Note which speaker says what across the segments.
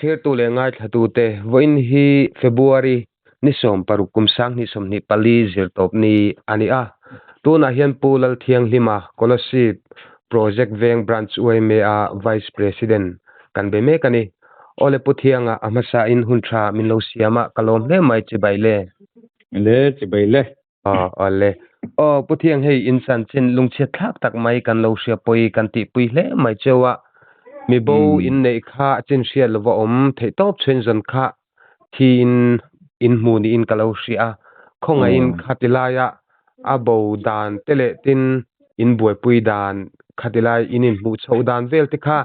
Speaker 1: Thlirtu leh ngaithlatute, vawiin hi February ni 16 kum 2024 zirtawp ni a ni a. Tunah hian Pu Lalthianghlima, Kolasib Project Veng Branch yma-a Vice President kan be mek a ni. Awle Pu Thianga, a hmasain hun tha min lo siam a, ka lawm hle mai chibai le.
Speaker 2: Le, chibai le.
Speaker 1: Aw awle. Aw Pu Thiang hei in chanchin lungchhiat thlak tak mai kan lo hria pawi kan tihpui hle mai cheu a. Mi bo in neih kha chin hriat lova awm theih tawp chhuin zawn kha thi in in hmu niin ka lo hria a. Khawngaihin khati laia a bo dan te leh tin in buaipui dan khati lai in inhmuh chhoh dan vel te kha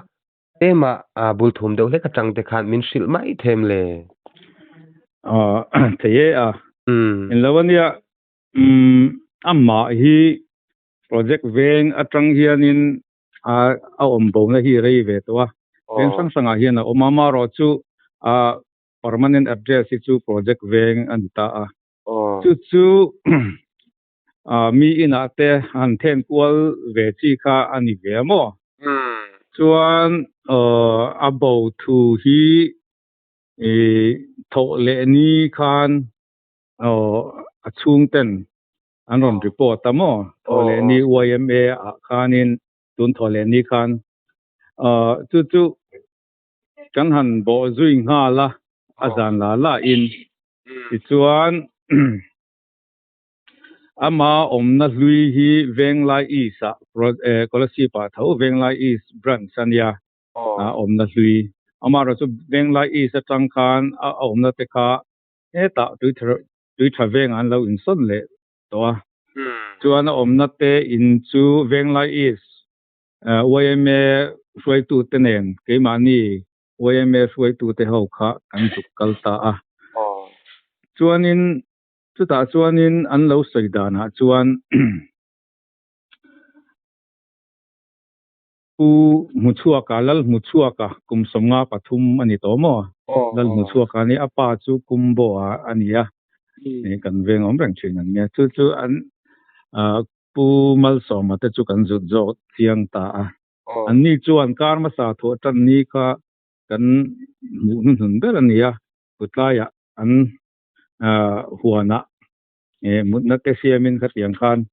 Speaker 1: Ema a bul thum deuh hlek atang te khan min hrilh mai them le.
Speaker 2: A thei e a. In lo ania umm amah hi project veng atang hianin a a awm bo na hi rei ve tawh a. Veng hrang hrangah hian a awm a, amaherawh chu a permanent address hi chu project veng a ni ta a. Chu chu mi inah te han then kual ve chi kha a ni ve a maw? Chuan a bo thu hi thawh leh ni khan a chhung ten an rawn report a maw? Thawh leh ni YMA ah khanin tun thawh leh ni khan chu chu kan han bawh zui nghal a, a zan la la in tichuan Ama awmna hlui hi Venglai East ah Kolasib ah tho Venglai East branch a nia a awmna hlui. Amaherawh chu Venglai East atang khan a awmna te kha hetah Tuitha vengah an lo insawn leh tawh a. Chuan a awmna te in chu Venglai East yma hruaitute nen keimahni yma hruaitute ho kha kan zuk kal ta a. Chuanin Chutah chuanin an lo sawi danah chuan Pu Hmuchhuaka, Lal Hmuchhuaka kum 53 a ni tawh maw? Lal Hmuchhuaka ni a pa chu Kumboa a ni a, kan veng awm reng thin an nia. Chu chu an Pu Malsawma te chu kan zut zawk chiang ta a. Anni chuan kar hmasa thawh tan ni kha kan hmuh hnuhnun ber a ni a, kutlaiah an huanah mutna te siamin khatiang khan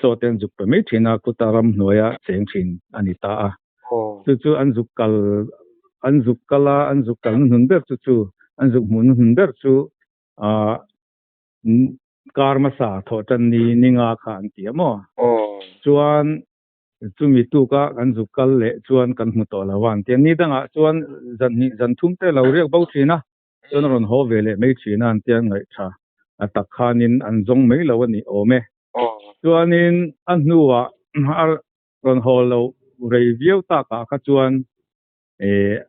Speaker 2: chaw te an zuk pe mai thin a, khuta ramhnuaia cheng thin a ni ta a. Chu chu an zuk kal an zuk kal a, an zuk kal hnuhnun ber chu chu an zuk hmuh hnuhnun ber chu kar hmasa thawh tan ni ninga kha an ti a maw? Chuan chumi tuka kan zuk kal leh chuan kan hmu tawh lo a an ti a, ni dangah chuan zan hnih zan thum te lo riak bo thin a. Chuan a rawn haw ve leh mai thin a, an tia ngaih tha a tak khanin an zawng mai lo a ni awm e. Chuanin a hnuah a rawn haw lo rei viau takah kha chuan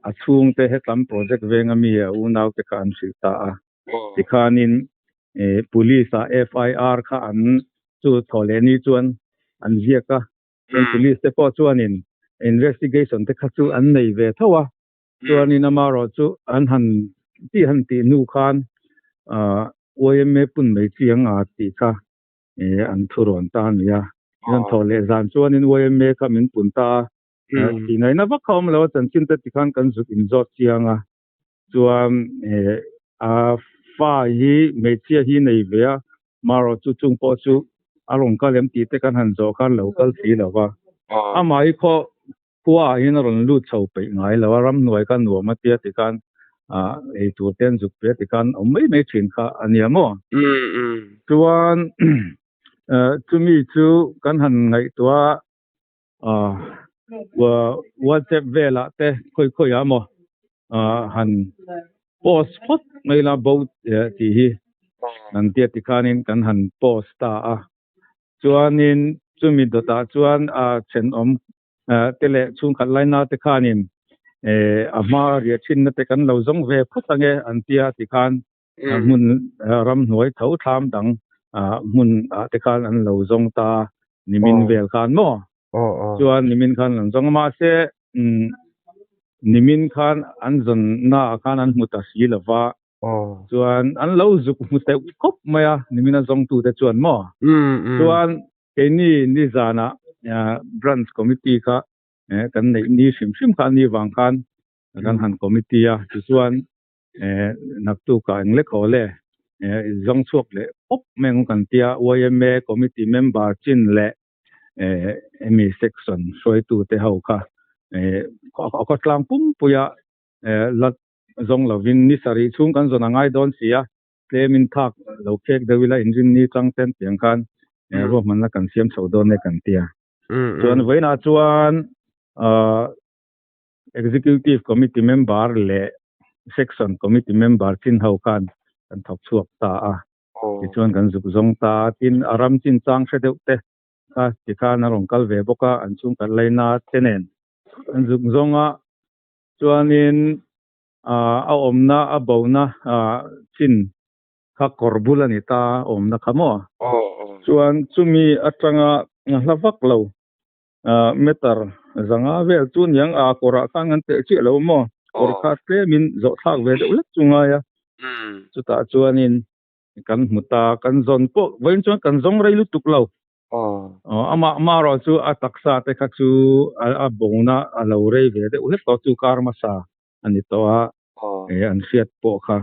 Speaker 2: a chhungte hetlam project venga mi a unaute kha an hrilh ta a. Tikhanin police ah FIR kha an chu thaw leh ni chuan an ziak a. Chuan police te pawh chuanin investigation te kha chu an nei ve tho a. Chuanin amaherawh chu an han tih han tih hnu khan yma pun mai chi ang a tih kha an thurawn ta a ni a. Chuan thawh leh zan chuanin yma kha min pun ta a, tih ngaihna vak kha awm lo a, chanchin te tikhan kan zuk inzawt chiang a. Chuan a fa hi hmeichhia hi nei ve a, amaherawh chu chung pawh chu a rawn kal em tih te kan han zawh khan lo kal si lo va. Amah hi khaw Khua ah hian a rawn lut chho peih ngai lo a, ramhnuai kha nuam a tia tikhan ah ei tur te an zuk pe a tikhan awm mai mai thin kha a nia maw? Chuan chumi chu kan han ngaihtuah a WhatsApp velah te khawi khawi ah maw han post phawt mai la bo tih hi an tia tikhanin kan han post ta a. Chuanin chumi dawtah chuan a thenawm te leh chhungkhat laina te khanin a hma riah thinna te kan lo zawng ve phawt ange an tia tikhan hmun ramhnuai tho thlam dang hmun ah te khan an lo zawng ta nimin vel khan maw? Chuan nimin khan an zawng a mahse nimin khan an zawnna ah khan an hmu ta si lova Chuan an lo zuk hmu teuh khawp mai a, nimina zawngtute chuan maw? Chuan keini nizanah Branch Committee kha kan neih ni hrim hrim kha a ni vang khan Kan han committee a, tichuan naktukah eng lek haw le zawng chhuak leh pawp mai ang kan tia yma committee member chin leh hemi section hruaitute ho kha a khawtlang pumpuia la zawng lovin ni sarih chhung kan zawn a ngai dawn si a, tlemin thak lo khek deuh ila inrinni tang ten tiang khan ruahmanna kan siam chho dawn e kan tia. Chuan vawiinah chuan Executive Committee member leh Section Committee member chin ho khan kan thawk chhuak ta a. Tichuan kan zuk zawng ta a, tin a ram chinchang hre deuh te kha tikhan a rawn kal ve bawk a, an chhungkhat laina te nen an zuk zawng a. Chuanin a awmna a bona chin kha kawr bul a ni ta a awmna kha maw? Chuan chumi atanga hla vak lo meter zanga vel chu niang a kawrah khan kan teh chiah lo maw? Kawr kha tlemin zawh thlak ve deuh hlek chu ngai a. Chutah chuanin kan hmu ta, kan zawn pawh vawiin chuan kan zawng rei lutuk lo. Amah marawh chu a taksa te kha chu a bona a lo rei ve deuh hlek tawh chu kar hmasa a ni tawh a, an hriat pawh kha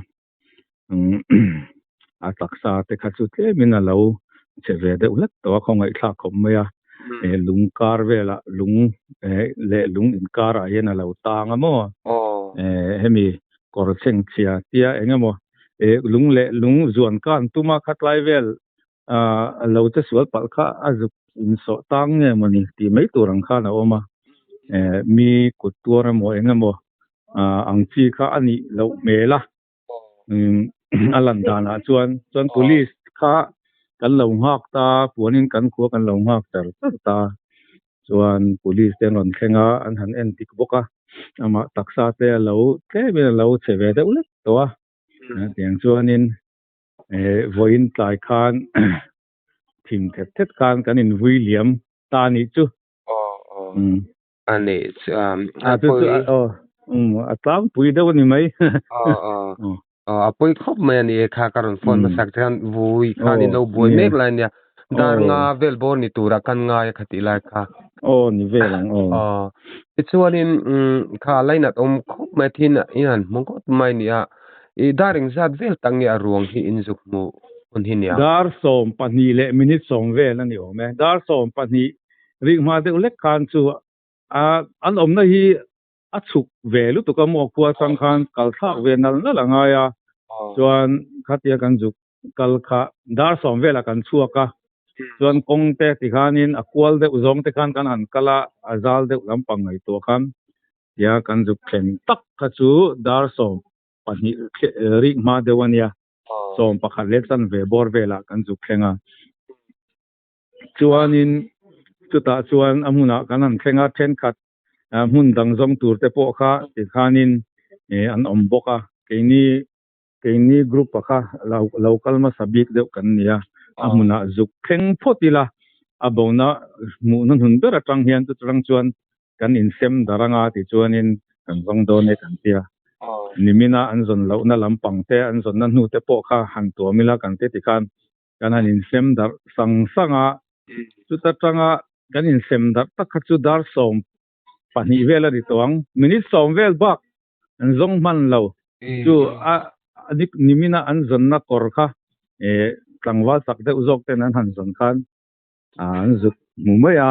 Speaker 2: a taksa te kha chu tlemin a lo che ve deuh hlek tawh a, khawngaihthlak khawp mai a, lung kar velah lung leh lung inkarah hian a lo tang a maw? Hemi kawr chhengchhia tia eng emaw lung leh lung zuan kan tum a khatlai vel a lo che sual palh kha a zuk insawh tang nge mawni tih mai tur ang khan a awm a, mi kut tuar emaw eng emaw ang chi kha a nih loh hmel a, a lan danah chuan chuan police kha kan lo nghak ta puanin kan khua kan lo nghak char char ta chuan police te an rawn thleng a an han en dik bawk a amah taksa te a lo tlemin a lo che ve deuh lek tawh a tiang chuanin vawiin tlai khan thim thet thet khan kan invui liam ta a nih chu.
Speaker 1: A nih chu a chu
Speaker 2: chu a tlangpui deuh a ni mai.
Speaker 1: A pawi khawp mai a ni e kha ka rawn phone hmasak che khan vui khan in lo buai mek lai a nia. Dar nga vel bawr ni tura kan ngai a khatih lai kha.
Speaker 2: Aw ni vel ang aw.
Speaker 1: Aw tichuanin kha lainat awm khawp mai a thin in han hmu ngawt mai a ni a. I dar engzat vel tak nge a ruang hi in zuk hmuh hun hi nia?
Speaker 2: Dar 12 leh minute 10 vel a ni awm e. Dar 12 rik hma deuh lek khan chu a an awmna hi a chhuk ve lutuk a maw khua chang khan kal thlak ve nal nal a ngai a. Chuan khatia kan zuk kal kha dar 10 velah kan chhuak a. Chuan kawng te tikhanin a kual deuh zawng te khan kan han kal a, a zal deuh lampang ngaihtuah khan Tia kan zuk thlen tak kha chu dar 12 rik hma deuh a nia, 11 leh chan ve bawr velah kan zuk thleng a. Chuanin chutah chuan a hmunah kan han thleng a, thenkhat hmun dang zawng tur te pawh kha tikhanin an awm bawk a. Keini keini group a kha lo kal hmasa bik deuh kan ni a, a hmunah zuk thleng phawt ila a bona hmuhna hnun ber atang hian chutang chuan kan insem dar anga tichuanin kan zawng dawn e kan tia. Nimina an zawn lohna lampang te an zawnna hnu te pawh kha han tuam ila kan ti tikhan kan han insem darh sang sang a, chuta tanga kan insem darh tak kha chu dar 12 vel a ni tawh ang, minute 10 vel bak an zawng hman lo chu a nimina an zawnna kawr kha tlangval chak deuh zawk ten an han zawn khan an zuk hmu mai a,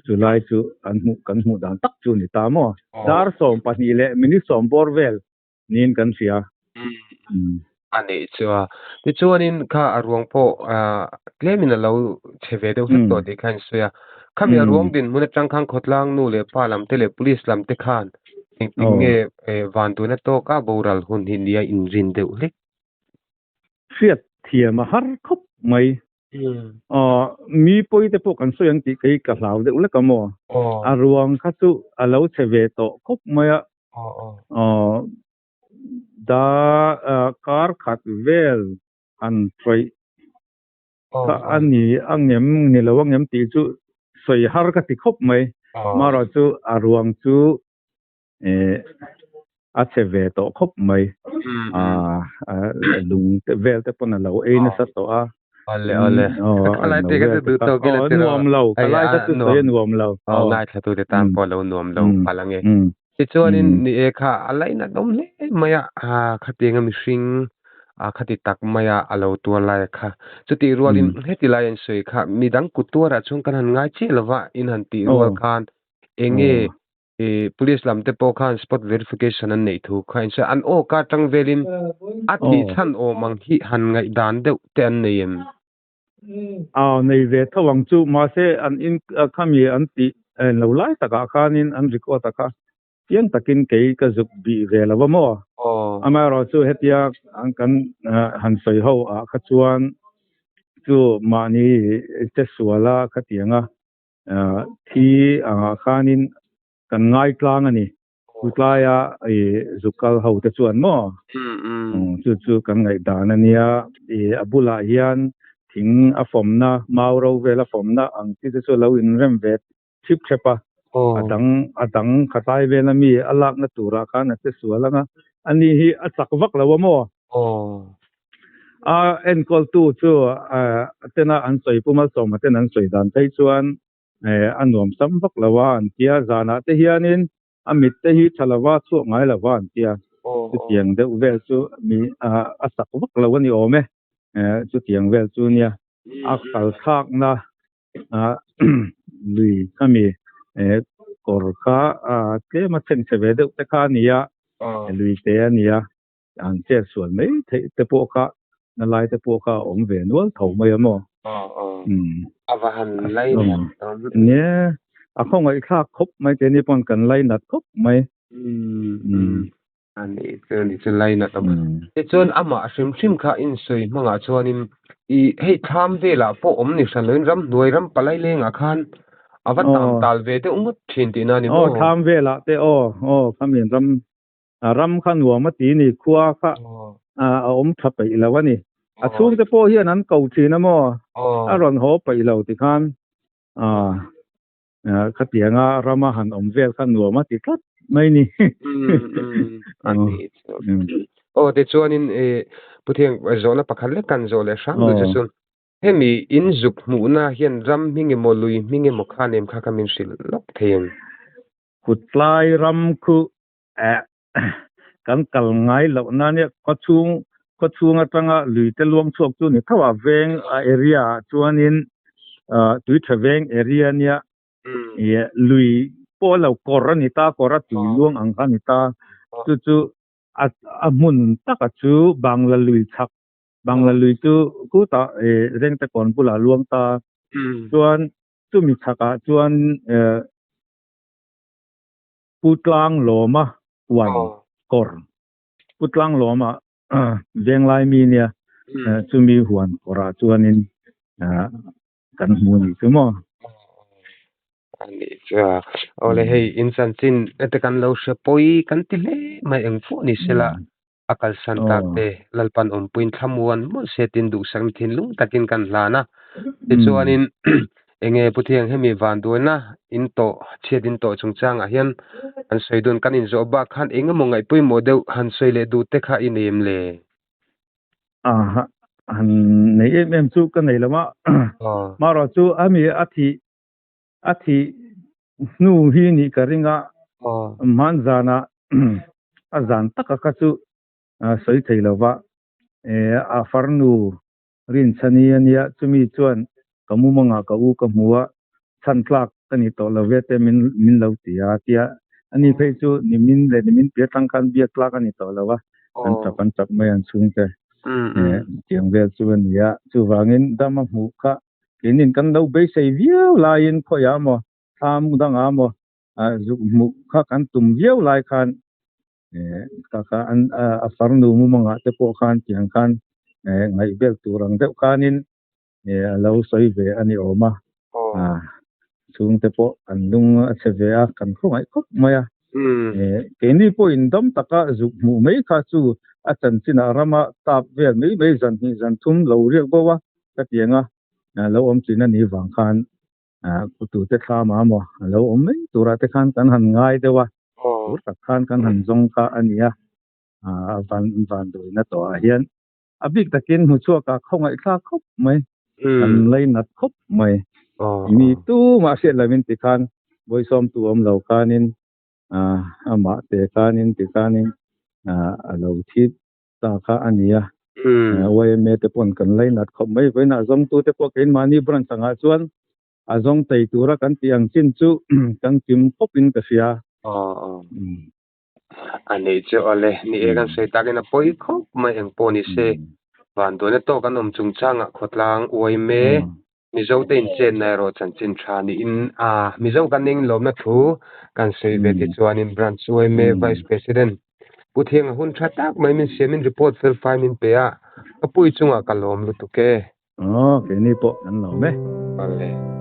Speaker 2: chulai chu an hmuh kan hmuh dan tak chu ni ta maw? Dar 12 leh minute 10 bawr vel niin kan hria.
Speaker 1: A nih chu a. Tichuanin kha a ruang pawh tlemin a lo chhe ve deuh hlek tawh tih kha in sawi a. Khami a ruang dinhmun atang khan khawtlang nu leh pa lam te leh police lam te khan engtin nge vanduaina tawka boral hun hi nia inrin deuh hlek?
Speaker 2: Hriat thiam a har khawp mai. Mi pawi te pawh kan sawi ang tih kei ka hlau deuh lek a maw? A ruang kha chu a lo chhe ve tawh khawp mai a. Da kar khat vel han hrawih kha a ni a ngem ni lo a ngem tih chu sawi har ka ti khawp mai. Marawh chu a ruang chu a chhe ve tawh khawp mai a lung te vel te pawn a lo ei nasa tawh a
Speaker 1: ole ole khalai te ka chu duh tawk ila
Speaker 2: nuam lo khalai ka chu sawi a nuam lo
Speaker 1: ngaithla tu te tan pawh lo nuam lo palh ange. Tichuanin ni e kha a lainat awm hle mai a, khatianga mihring khati tak maia a lo tuar lai a kha. Chutih rualin heti lai an sawi kha midang kut tuarah chuan kan han ngai chiah lova in han tih rual khan enge police lam te pawh khan spot verification an neih thu kha in sawi a, an aw ka atang velin a thih chhan awm ang hi han ngaihdan deuh te an nei em?
Speaker 2: Aw nei ve tho ang chu mahse an in khami an tih lo lai takah khanin an record a kha chiang takin kei ka zuk bih ve lo va maw? Amaherawh chu hetia an kan han sawi ho ah kha chuan chu mahni che suala khatianga thi angah khanin kan ngai tlang a ni. Tutlaia i zuk kal ho te chuan maw? Chu chu kan ngaihdan a nia. I a bulah hian thing a fawmna, mau ro vel a fawmna ang chi te chu a lo inrem ve thip thep a. A dang a dang khatlai vel ami a lakna turah khan a che sual ang a. Ani hi a chak vak lo a maw? A enkawltu chu tena an sawi Pu Malsawma ten an sawi dan phei chuan a nuam sam vak lo a an tia, zanah te hianin a mit te hi tha lova chhuak ngai lova an tia, chutiang deuh vel chu mi a sak vak lo a ni awm e, chutiang vel chu nia a kal thlakna lui khami kawr kha tlem a chhengchhe ve deuh te kha a ni a, lui te a ni a, an chet sual mai theih te pawh kha na lai te pawh kha a awm ve nual tho mai a maw?
Speaker 1: A va han lainat awm.
Speaker 2: Nia, a khawngaihthlak khawp mai keini pawn kan lainat khawp mai.
Speaker 1: A nih chu a nih chu lainat awm. Tichuan amah hrim hrim kha insawi hmangah chuanin i hei thlam velah pawh awm ni hran loin ramhnuai ram palai lengah khan a va tam tal ve deuh ngawt thin tihna a ni maw?
Speaker 2: Aw thlam velah te aw aw khamian ram A ram kha nuam a ti ni, khua kha a awm tha peih lo a ni. A chhungte pawh hian an ko thin a maw? A rawn haw peih lo ti khan khatianga rama han awm vel kha nuam a ti tlat mai ni.
Speaker 1: Aw tichuanin Puthiang zawhna pakhat lek kan zawh leh hram duh che chu hemi in zuk hmuhna hian ram hming emaw lui hming emaw kha nem kha kha min hrilh lawk thei ang.
Speaker 2: Kutlai ram khu Eh, kan kal ngai loh na nia khawchhung khawchhung atanga lui te luang chhuak chu ni tho a veng a area ah chuanin ah tui tha veng area nia ih lui pawh a lo kawr a ni ta kawr a tui luang ang kha a ni ta chu chu a a hmun taka chu Bangla lui chhak Bangla lui chu khutah ih Rengtekawn bulah a luang ta chuan chumi chhakah chuan eh. Pu Tlanglawma huan kawr, Pu Tlanglawma venglai mi nia chumi huan kawrah chuanin kan hmu a nih chu maw?
Speaker 1: A nih chu a, awle hei in chanchin te kan lo hre pawi kan ti hle mai eng pawh ni sela a kalsan tak te Lalpan awmpuiin thlamuan mawlh se tin duhsakna thinlung takin kan hlan a. Tichuanin enge Puthiang hemi vanduaina in tawh chhiat in tawh chungchangah hian an sawi dun kan inzawh bak khan eng emaw ngaihpawimawh deuh han sawi leh duh te kha i nei em le?
Speaker 2: Aha, han nei em em chu ka nei lo a. Marawh chu ami a thih a thih hnu hi nih ka ring a, hmanzanah a zan taka kha chu sawi thei lo va, a farnu rinchhani a nia, chumi chuan ka mumangah ka u ka hmu a, chhan tlak ka ni tawh lo ve te min min lo ti a tia, ani phei chu nimin leh nimin piah tang khan biak tlak a ni tawh lo a, an tap an tap mai an chhungte tiang vel chu a ni a, chuvangin dam a hmuh kha Keinin kan lo beisei viau laiin khawiah maw thlam dangah maw zuk hmuh kha kan tum viau lai khan ka kha an a farnu mumangah te pawh khan tiang khan ngaihbel tur ang deuh khanin a lo sawi ve a ni awm a, chhungte pawh an lung a chhe ve a kan khawngaih khawp mai a. Keini pawhin dam taka zuk hmuh mai kha chu a chanchinah rama tap vel mai mai zan hnih zan thum lo riak bo a. Ka tianga lo awm chin a nih vang khan kutute thlama maw a lo awm mai turah te khan kan han ngai deuh a, tur tak khan kan han zawng kha a ni a, a van vanduaina tawhah hian a bik takin hmuchhuak ah khawngaihthlak khawp mai, kan lainat khawp mai. Mi tumah hriat lovin tikhan bawisawmtu awm lo khanin. Amah te khanin tikhanin a lo thi ta kha a ni a. Yma te pawn kan lainat khawp mai. Vawiinah zawngtute pawh keimahni branch angah chuan a zawng thei tura kan tih ang chin chu kan kim khawpin ka hria.
Speaker 1: A nei chu awle, ni e kan sawi takin a pawi khawp mai eng pawh ni se. Vanduaina tawk an awm chungchangah khawtlang uaime Mizo te inchenna erawh chanchin tha niin a Mizo kan eng lawmna thu kan sawi ve te chuanin Branch uaime Vice President Pu Thianga hun tha tak mai min siamin report fel fai min pe a, ka pui chungah ka lawm lutuk e.
Speaker 2: Aw, keini pawh kan lawm e.
Speaker 1: Awle.